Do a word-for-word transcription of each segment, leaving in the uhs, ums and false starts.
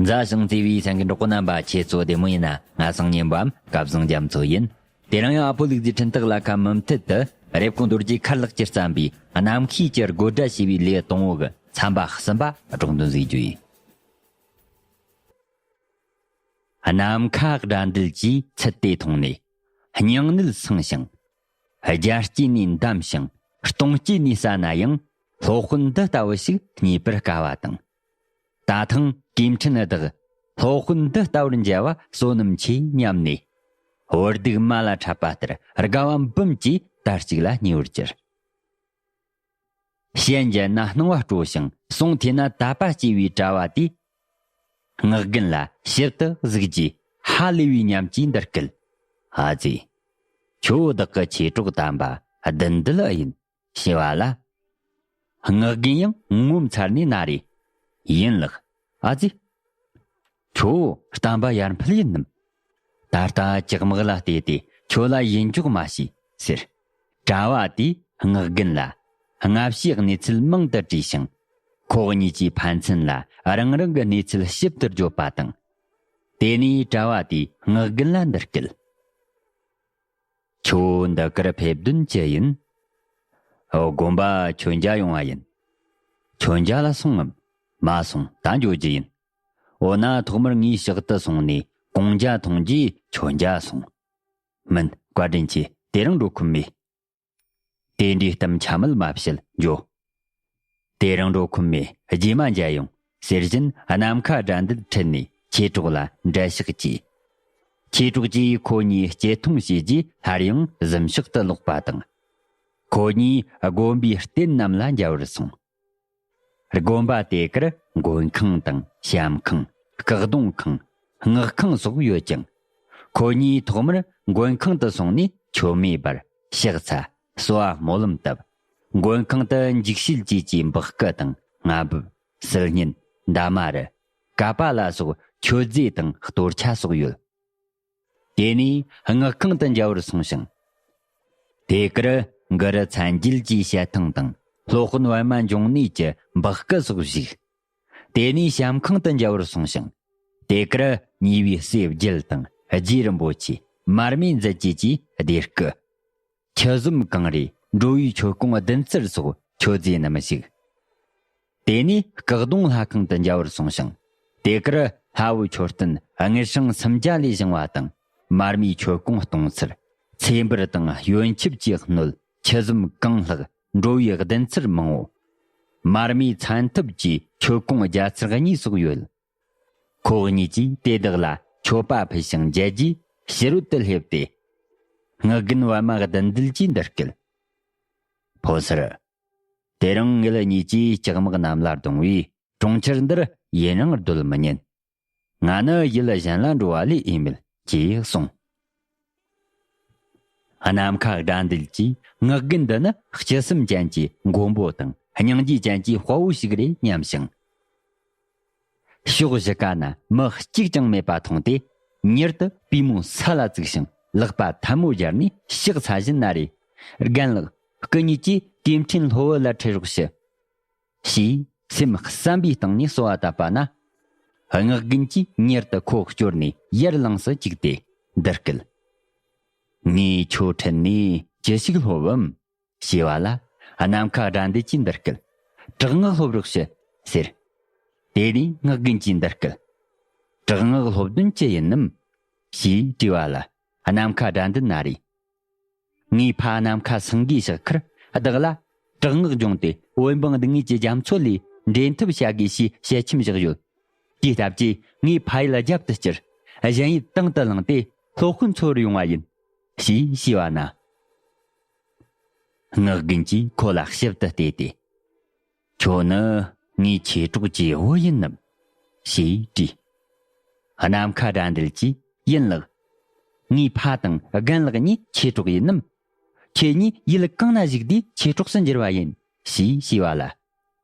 མཛའ་ཞིང་བརྩེ་བའི་སེམས་ཀྱི་གྲོགས་པོ་རྣམ་པ། ཁྱེད་ཚོ་བདེ་མོ་ཡིན་ན། ང་སང་ཉིན་པའམ་སྐལ་བཟང་རྒྱ་མཚོ་ཡིན། དེ་རིང་ཡང་ཨ་ཕོ་ལུག་རྫིའི་འཕྲིན་སྟེགས་ལ་ཁ་མུ་མཐུད་དུ་རེབ་གོང་རྡོ་རྗེ་མཁར་ལགས་ཀྱིས་བརྩམས་པའི་གནམ་གཤིས་ཀྱི་དགོད་སྒྲ་ཞེས་པའི་ལེའུ་དང་པོ་གི་ཚན་པ་གསུམ་པ་སྒྲོག་འདོན་བཟོ་རྒྱུ་ཡིན། ནམ་མཁའ་དགྲ་འདུལ་གྱིས་ཚུལ་དེ་མཐོང་ནས། སྙིང་ནད་སངས་ཤིང་། རྒྱལ་སྐྱེས་ནས་འདམ་ཞིང་། སྟོང་སྐྱེས་ནས་བསད་ན་ཡང་། སློབ་དཔོན་འདི་ལྟ་བུ་ཞིག་རྙེད་པར་དཀའ་བ་དང་། ད་ཐེངས་གུས་ཕྲན་བདག་སློབ་དཔོན་འདི་ལྟ་བུར་མཇལ་བ་བསོད་ནམས་ཆེ་སྙམ་ནས། བུ་སྡུག་མ་ལ་འཕྲད་པ་ལྟར་དགའ་བ་འབུམ་གྱིས་དར་ཅིག་ལ་ཉེ་བར་གྱུར། ཞལ་མཇལ་ན་སྣང་བ་སྤྲོ་ཞིང་གསུང་ཐོས་ན་དད་པ་སྐྱེ་བའི་གྲྭ་བ་དེས། ངག་རྒན་ལ་ཞིབ་ཏུ་གཟིགས་རྗེས་ཧ་ལས་པའི་ཉམས་ཀྱིས་འདི་སྐད། ཨ་ཙི། ཁྱོད་བདག་གི་མཆེད་གྲོགས་དམ་པ་བདུད་འདུལ་ཨེ་ཡིན། ཞེས་པ་ལ། ངག་རྒན་ཡང་ངོ་མཚར་ནས་ན་རེ། ཡིན་ལགས། ཨ་ཙི། ཁྱོད་བསྟན་པ་ཡར་འཕེལ་ཡིན་ནམ། ད་ལྟ་ཇག་དམག་ལ་བལྟས་ཏེ་ཁྱོད་ལ་ཡིད་འཇོག་མ་བྱས་ཟེར། གྲྭ་བ་དེས་ངག་རྒན་ལ། སྔ་ཕྱིའི་གནས་ཚུལ་མང་དུ་དྲིས་ཤིང་། ཁོ་གཉིས་ཀྱིས་ཕན་ཚུན་ལ་རང་རང་གི་གནས་ཚུལ་ཞིབ་ཏུ་བརྗོད་པ་དང་། དེ་ནས་གྲྭ་བ་དེས་ངག་རྒན་ལ་འདི་སྐད། ཁྱོད་འདི་གར་ཕེབས་དོན་ཅི་ཡིན། ཨོ། དགོན་པ་མཆོད་མཇལ་ཡོང་བ་ཡིན། མཆོད་མཇལ་ལ་སོང་ངམ། མ་སོང་། ད་འགྱོ་རྒྱུ་ཡིན། འོ་ན་ཐོག་མར་ངའི་ཕྱག་ཏུ་སོང་ནས་གོང་ཇ་འཐུང་རྗེས་མཆོད་མཇལ་སོང་། མིན། བཀའ་དྲིན་ཆེ། དེ་རིང་འགྲོ་ཁོམ་མེད། དེ་འདྲའི་གཏམ་ཆ་མེད་མ་བཤད། འགྱོ། དེ་རིང་འགྲོ་ཁོམ་མེད། རྗེས་མ་མཇལ་ཡོང་། ཟེར་བཞིན་ནམ་མཁའ་དགྲ་འདུལ་ཁྲིད་ནས་མཆེད་གྲོགས་ལ་འབྲལ་ཕྱག་བྱས། མཆེད་གྲོགས་ཀྱིས་ཁོ་གཉིས་སྐྱེལ་ཐོངས་བྱས་རྗེས་སླར་ཡང་གཟིམ་ཤག་ཏུ་ལོག་པ་དང་། ཁོ་གཉིས་དགོན་པའི་རྟེན་རྣམས་ལ་མཇལ་བར་སོང་། དགོན་པ་དེ་གར་མགོན་ཁང་དང་བཤམས་ཁང་། བཀག་སྡོམ་ཁང་། སྔགས་ཁང་སོགས་ཡོད་ཅིང་། ཁོ་གཉིས་ཐོག་མར་མགོན་ཁང་དུ་སོང་ནས་མཆོད་མེ་སྦར། ཕྱག་འཚལ། གསོལ་བ་སྨོན་ལམ་བཏབ། མགོན་ཁང་དུ་འཇིགས་བྱེད་བཅས་ཀྱི་འབག་སྐུ་དང་། རྔ་འབུབ། སིལ་སྙན། འདབ་མ་རི། ཀ་པཱ་ལ་སོགས་མཆོད་རྫས་དང་གཏོར་ཆ་སོགས་ཡོད། དེ་ནས་སྔགས་ཁང་དུ་མཇལ་བར་སོང་ཞིང་། དེ་གར་གུ་རུ་མཚན་བརྒྱད་ཀྱི་ཞལ་ཐང་དང་། སློབ་དཔོན་པདྨ་འབྱུང་གནས་ཀྱི་འབག་སྐུ་སོགས་བཞུགས། དེ་ནས་བཤམས་ཁང་དུ་མཇལ་བར་སོང་ཞིང་། དེ་གར་ཉེ་བའི་སྲས་བརྒྱད་དང་རྗེ་རིན་པོ་ཆེ། མར་མེ་མཛད་བཅས་ཀྱི་སྡེ་སྐུ། ཁྱི་ཟོམ་གངས་རི། འགྲོ་བའི་མཆོད་ཀོང་བདུན་རྩར་སོགས་མཆོད་རྫས་རྣམས་བཞུགས། དེ་ནས་བཀག་སྡོམ་ལྷ་ཁང་དུ་མཇལ་བར་སོང་ཞིང་། དེ་གར་ལྷ་བུ་མཆོད་རྟེན་དངུལ་སྲང་སུམ་བརྒྱ་ལས་བཞེངས་པ་དང་། མར་མེའི་མཆོད་ཀོང་སྟོང་ཚར། ཚེ་འབར་དང་གཡོན་ཆུབ་ཀྱི་སྣོད། ཁྱི་ཟོམ་གང་ལྷག། འགྲོ་བའི་བདུན་ཚར་མང་བོ། མར་མེའི་མཚན་ཐུབ་ཀྱི་མཆོད་ཀོང་བརྒྱ་ཚར་གཉིས་སོགས་ཡོད། ཁོ་གཉིས་ཀྱིས་དེ་དག་ལ་མཆོད་པ་ཕུལ་ཞིང་མཇལ་རྗེས་ཕྱི་རོལ་དུ་སླེབས་ཏེ། སྔགས་རྒན་པདྨ་བདུད་འདུལ་གྱིས་འདི་སྐད། ཕོ་སར། དེ་རིང་ངེད་གཉིས་ཀྱིས་ལྕགས་དམག་རྣམས་ལ་རྡུང་བས་གྲོང་ཁྱེར་འདིར་ཡུན་རིང་སྡོད་མི་ཉན། ང་ནི་ཡུལ་གཞན་ལ་འགྲོ་བ་ལས་འོས་མེད་ཅེས་གསུངས། ནམ་མཁའ་དགྲ་འདུལ་གྱིས་སྔགས་རྒན་འདི་ནི་སྤྱི་སེམས་ཅན་གྱི་མགོན་པོ་དང་སྙིང་རྗེ་ཅན་གྱི་དཔའ་བོ་ཞིག་རེད་སྙམ་ཞིང་། ཕྱོགས་བཞི་ཀ་ན་མི་གཅིག་ཀྱང་མེད་པ་མཐོང་སྟེ། མྱུར་དུ་པུས་མོ་ས་ལ་བཙུགས་ཤིང་ལག་པ་ཐལ་མོ་སྦྱར་ནས་ཕྱག་འཚལ་བཞིན་ན་རེ། རྒན་ལགས། སྐུ་ཉིད་ཀྱིས་གུས་ཕྲན་སློབ་བུ་ལ་ཁྲིད་རོགས་ཞུ། ཞེས་སེམས་བསམ་པའི་སྟེང་ནས་གསོལ་བ་བཏབ་པ་ན། སྔགས་རྒན་གྱིས་མྱུར་དུ་ཁོ་བསྐྱོར་ནས་ཡར་ལངས་སུ་བཅུག་སྟེ་འདི་སྐད། ངས་ཁྱོད་ཁྲིད་ནས་ཅི་ཞིག་སློབ་བམ། ཞེས་པ་ལ། ནམ་མཁའ་དགྲ་འདུལ་གྱིས་འདི་སྐད། དྲག་སྔགས་སློབ་རོགས་ཞུ། ཟེར། དེ་ནས་སྔགས་རྒན་གྱིས་འདི་སྐད། དྲག་སྔགས་སློབ་དོན་ཅི་ཡིན་ནམ། ཞེས་དྲིས་པ་ལ། ནམ་མཁའ་དགྲ་འདུལ་ན་རེ། ངའི་ཕ་ནམ་མཁའ་སེང་གེའི་ཞག་ཁར་བདག་ལ་དྲག་སྔགས་སྦྱོང་སྟེ་བོད་འབངས་སྡུག་བསྔལ་གྱི་རྒྱ་མཚོ་ལས་འདྲེན་ཐབས་བྱ་དགོས་ཞེས་ཞལ་ཆེམས་བཞག་ཡོད། དེའི་སྟབས་ཀྱིས་ངའི་ཕ་ཡུལ་རྒྱབ་ཏུ་བསྐྱུར། གཞན་ཡུལ་དང་དུ་བླངས་ཏེ་སློབ་དཔོན་འཚོལ་བར་ཡོང་བ་ཡིན། ཞེས་ཞུས་པ་ན། སྔགས་རྒན་གྱིས་ཁོ་ལ་ཞིབ་ཏུ་བལྟས་ཏེ། ཁྱོད་ནི་ངའི་མཆེད་གྲོགས་ཀྱི་བུ་ཡིན་ནམ། ཞེས་དྲིས། ནམ་མཁའ་དགྲ་འདུལ་གྱིས་ཡིན་ལགས། ངའི་ཕ་དང་རྒན་ལགས་གཉིས་མཆེད་གྲོགས་ཡིན་ནམ། ཁྱེད་གཉིས་ཡུལ་གང་ན་བཞུགས་དུས་མཆེད་གྲོགས་སུ་འགྱུར་བ་ཡིན། ཞེས་ཞུས་པ་ལ།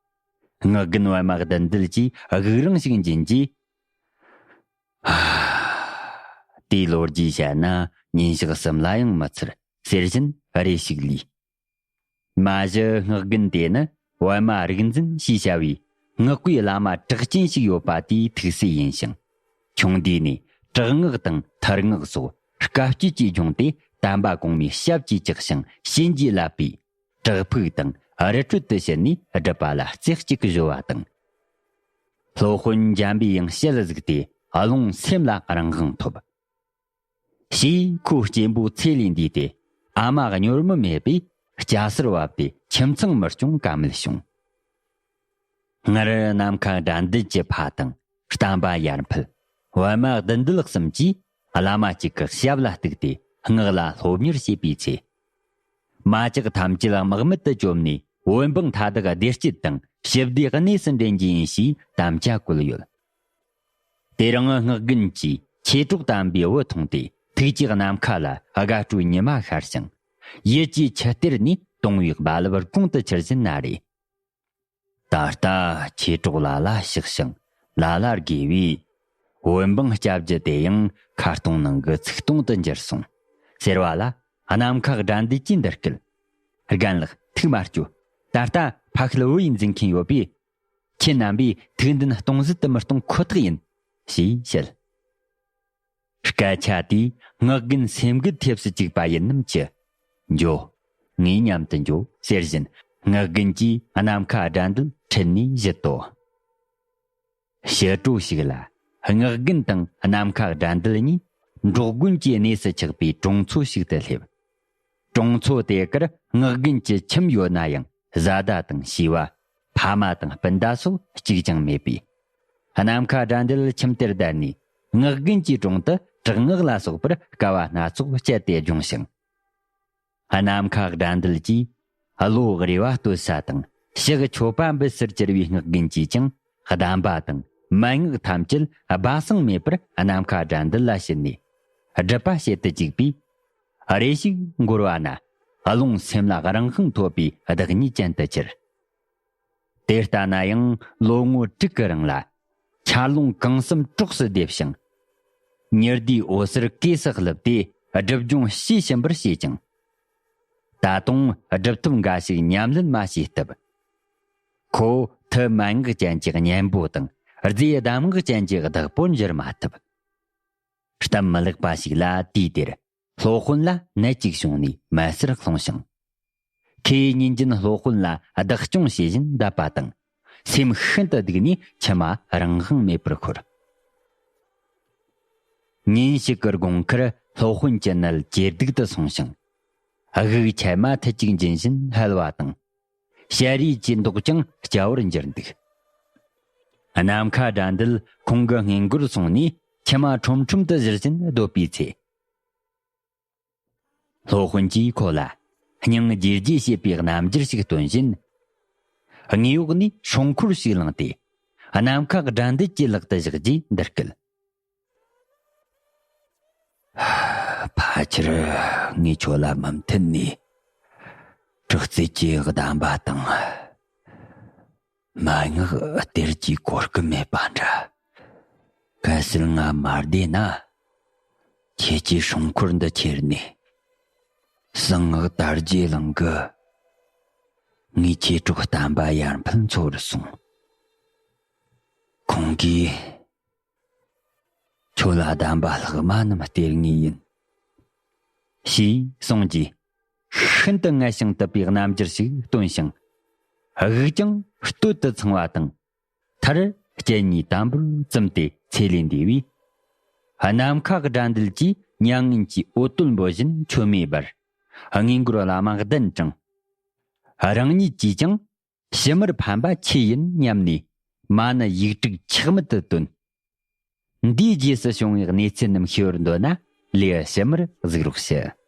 སྔགས་རྒན་པདྨ་བདུད་འདུལ་གྱིས་དབུགས་རིང་ཞིག་འབྱིན་རྗེས། ཨ། དེའི་ལོ་རྒྱུས་བཤད་ན་ཉིན་ཞག་གསུམ་ལ་ཡང་མི་ཚར་ཟེར་བཞིན་རེ་ཞིག་ལུས། མ་གཞི་སྔགས་རྒན་དེ་ནི་པདྨ་རིག་འཛིན་ཞེས་བྱ་བའི་ ངག་དབང་བླ་མ་གྲགས་ཅན་ཞིག་ཡོད་པ་དེའི་ཐུགས་སྲས་ཡིན་ཞིང་། ཆུང་དུས་ནས་དྲག་སྔགས་དང་མཐར་སྔགས་སོགས་དཀའ་སྤྱད་ཀྱིས་སྦྱོང་སྟེ། དམ་པ་གོང་མའི་ཞབས་ཀྱིས་བཅགས་ཤིང་བྱིན་གྱིས་བརླབས་པས། བྲག་ཕུག་དང་རི་ཁྲོད་དུ་ཕྱིན་ནས་སྒྲུབ་པ་ལ་རྩེ་གཅིག་གཞོལ་བ་དང་། སློབ་དཔོན་འཇམ་པའི་དབྱངས་ཞལ་གཟིགས་ཏེ། རླུང་སེམས་ལ་རང་དབང་ཐོབ། ཞེས་ཁོའི་གཅེན་པོ་ཚེ་ལས་འདས་ཏེ། ཨ་མ་སྙོར་མི་མེད་པས་སྐྱ་སེར་བབས་ཏེ། ཁྱིམ་ཚང་མི་སྐྱོང་ཀ་མེད་བྱུང་། སྔར་ནམ་མཁའ་དགྲ་འདུལ་གྱི་ཕ་དང་། བསྟན་པ་ཡར་འཕེལ། པདྨ་བདུད་འདུལ་གསུམ་གྱིས་བླ་མ་གཅིག་གི་ཞབས་ལ་གཏུགས་ཏེ། སྔགས་ལ་སློབ་གཉེར་བྱེད་པའི་ཚེ། མ་ཇག་ཐམས་ཅད་དམག་མེད་དུ་བཅོམ་ནས། བོད་འབངས་མཐའ་དག་བདེ་སྐྱིད་དང་ཞི་བདེའི་གནས་སུ་འདྲེན་རྒྱུ་ཡིན་ཞེས་དམ་བཅའ་བཀོད་ཡོད། དེ་རིང་སྔགས་རྒན་གྱིས་ཆོས་གྲོགས་དམ་པའི་བུ་མཐོང་སྟེ། ཐུགས་ཀྱིས་ནམ་མཁའ་ལ་དགའ་སྤྲོའི་ཉི་མ་ཤར་ཞིང་། ཡིད་ཀྱིས་ཆུ་གཏེར་ནས་དུང་བའི་རྦ་རླབས་དགུང་དུ་འཕྱུར་བཞིན་ན་རེ། ད་ལྟ་ཆོས་གྲོགས་ལ་ལ་ཕྱག་ཞིང་ལ་ལ་དགེ་བས། བོད་འབངས་སྐྱབས་རྒྱུ་དེ་ཡང་ཁ་སྟོང་ནང་གི་ཚིག་སྟོང་དུ་འགྱུར་སོང་། ཟེར་བ་ལ་ནམ་མཁའ་དགྲ་འདུལ་གྱིས་འདི་སྐད། རྒན་ལགས་ཐུགས་མ་སྐྱོ། ད་ལྟ་ཕ་ཤུལ་བུ་ཡིས་འཛིན་མཁན་ཡོད་པས། ཁྱེད་རྣམ་པས་ཐུགས་འདུན་སྟོང་ཟད་དུ་མི་གཏོང་ཁོ་ཐག་ཡིན། ཞེས་བཤད། སྐད་ཆ་དེས་སྔགས་རྒན་སེམས་འགུལ་ཐེབས་སུ་བཅུག་པ་ཡིན་ནམ་ཅི། འགྱོ། ངའི་མཉམ་དུ་འགྱོ་ཟེར་བཞིན། སྔགས་རྒན་གྱིས་ནམ་མཁའ་དགྲ་འདུལ་ཁྲིད་ནས་བཞུད་དོ། ཕྱི་དྲོ་ཞིག་ལ། སྔགས་རྒན་དང་ནམ་མཁའ་དགྲ་འདུལ་གཉིས་འབྲོག་དགོན་གྱི་གནས་སུ་ཆགས་པའི་གྲོང་ཚོ་ཞིག་ཏུ་སླེབས། གྲོང་ཚོ་དེ་གར་སྔགས་རྒན་གྱི་ཁྱིམ་ཡོད་ན་ཡང་། བཟའ་ཟླ་དང་བྱིས་པ། ཕ་མ་དང་སྤུན་ཟླ་སོགས་གཅིག་ཀྱང་མེད་པས། ནམ་མཁའ་དགྲ་འདུལ་ཁྱིམ་དེར་བསྡད་ནས། སྔགས་རྒན་གྱི་དྲུང་དུ་དྲག་སྔགས་ལ་སོགས་པར་དཀའ་བ་སྣ་ཚོགས་སྤྱད་དེ་སྦྱོང་ཞིང་། ནམ་མཁའ་དགྲ་འདུལ་གྱིས་བློ་རེ་བ་གཏོད་ས་དང་། ཕྱག་མཆོད་པ་འབུལ་སར་གྱུར་བའི་སྔགས་རྒན་གྱིས་ཀྱང་གདམས་པ་དང་མན་ངག་ཐམས་ཅད་སྦ་གསང་མེད་པར་ནམ་མཁའ་དགྲ་འདུལ་ལ་བྱིན་ནས་སྒྲུབ་པ་བྱེད་དུ་བཅུག་པས། རེ་ཞིག་འགོར་བ་ན་རླུང་སེམས་ལ་རང་དབང་ཐོབ་པའི་བདག་ཉིད་ཅན་དུ་གྱུར། དེ་ལྟ་ན་ཡང་ལོ་ངོ་དྲུག་གི་རིང་ལ་ཆར་རླུང་གང་བསམ་གྲོགས་སུ་བསྡེབས་ཤིང་། ཉི་ཟླའི་འོད་ཟེར་གོས་སུ་བཀླུབས་ཏེ་སྒྲིབ་སྦྱོང་བྱས་ཕྱིན་པར་བྱེད་ཅིང་། ད་དུང་སྒྲུབ་ཐབས་འགའ་ཞིག་ཉམས་ལེན་མ་བྱས་སྟབས། ཁོ་ཐུ་མན་ངག་ཅན་གྱི་གཉེན་པོ་དང་རྫས་གདམས་ངག་ཅན་གྱི་བདག་པོར་འགྱུར་མ་ཐུབ། སྟབས་མི་ལེགས་པ་ཞིག་ལ་དུས་དེར་སློབ་དཔོན་ལ་ནད་ཅིག་བྱུང་ནས་མལ་སར་ལྷུང་ཞིང་། ཁོས་ཉིན་རྒྱུན་སློབ་དཔོན་ལ་བདག་སྐྱོང་བྱེད་བཞིན་བསྡད་པ་དང་། སེམས་ཤིན་ཏུ་སྡུག་ནས་མཆི་མ་རང་དབང་མེད་པར་ཤོར། ཉིན་ཞིག་གི་དགོང་ཁར་སློབ་དཔོན་གྱི་ནད་ཇེ་སྡུག་ཏུ་སོང་ཞིང་། དབུགས་ཆད་མ་ཐུབ་ཅིག་འབྱིན་བཞིན་ལྷལ་བ་དང་། ཞལ་རས་ཀྱི་མདོག་ཀྱང་སྐྱ་བོར་འགྱུར་འདུག། ནམ་མཁའ་དགྲ་འདུལ་ཁོང་གི་སྔས་མགོར་སོང་ནས་མཆི་མ་ཁྲོམ་ཁྲོམ་དུ་བཞུར་བཞིན་སྡོད་པའི་ཚེ། སློབ་དཔོན་གྱིས་ཁོ་ལ་སྙིང་རྗེ་རྗེ་ཞེས་པའི་རྣམ་འགྱུར་ཞིག་སྟོན་བཞིན། ངའི་འོག་ནས་སྲུང་འཁོར་ཞིག་བླངས་ཏེ། ནམ་མཁའ་དགྲ་འདུལ་གྱི་ལག་ཏུ་བཞག་རྗེས་འདི་སྐད། ཕལ་ཆེར་ངས་ཁྱོད་ལ་མུ་མཐུད་ནས་དྲག་རྩལ་གྱི་གདམས་པ་དང་། མན་ངག་གཏེར་གྱི་གོ་སྐབས་མེད་པ་འདྲ། གལ་སྲིད་ང་མ་བདེ་ན། ཁྱེད་ཀྱིས་སྲུང་འཁོར་འདི་ཁྱེར་ནས། གསང་སྔགས་དར་རྒྱས་གླིང་གི་ངའི་ཆོས་གྲོགས་བསྟན་པ་ཡར་འཕེལ་འཚོལ་བར་སོང་། ཁོང་གིས་ཁྱོད་ལ་གདམས་པ་ལྷག་མ་རྣམས་སྟེར་ངེས་ཡིན། ཞེས་གསུངས་རྗེས། ཤིན་ཏུ་ངལ་ཞིང་དུབ་པའི་རྣམ་འགྱུར་ཞིག་སྟོན་ཞིང་། དབུགས་ཀྱང་སྟོད་དུ་འཚང་བ་དང་། མཐར་སྤྱན་གཉིས་དམ་པོར་བཙུམས་ཏེ་ཚེ་ལས་འདས་པས། ནམ་མཁའ་དགྲ་འདུལ་གྱིས་མྱ་ངན་གྱི་འོ་དོད་འབོད་བཞིན་མཆོད་མེ་སྦར། སྔས་མགོར་བླ་མ་གདན་དྲངས། རང་ཉིད་ཀྱིས་ཀྱང་ཕྱི་མར་ཕན་པ་ཆེ་ཡིན་སྙམ་ནས། མ་ཎི་ཡིག་དྲུག་ཆག་མེད་དུ་བཏོན། འདིའི་རྗེས་སུ་བྱུང་བའི་གནས་ཚུལ་རྣམས་ཤེས་པར་འདོད་ན་ལེའུ་ཕྱི་མར་གཟིགས་རོགས་ཞུ།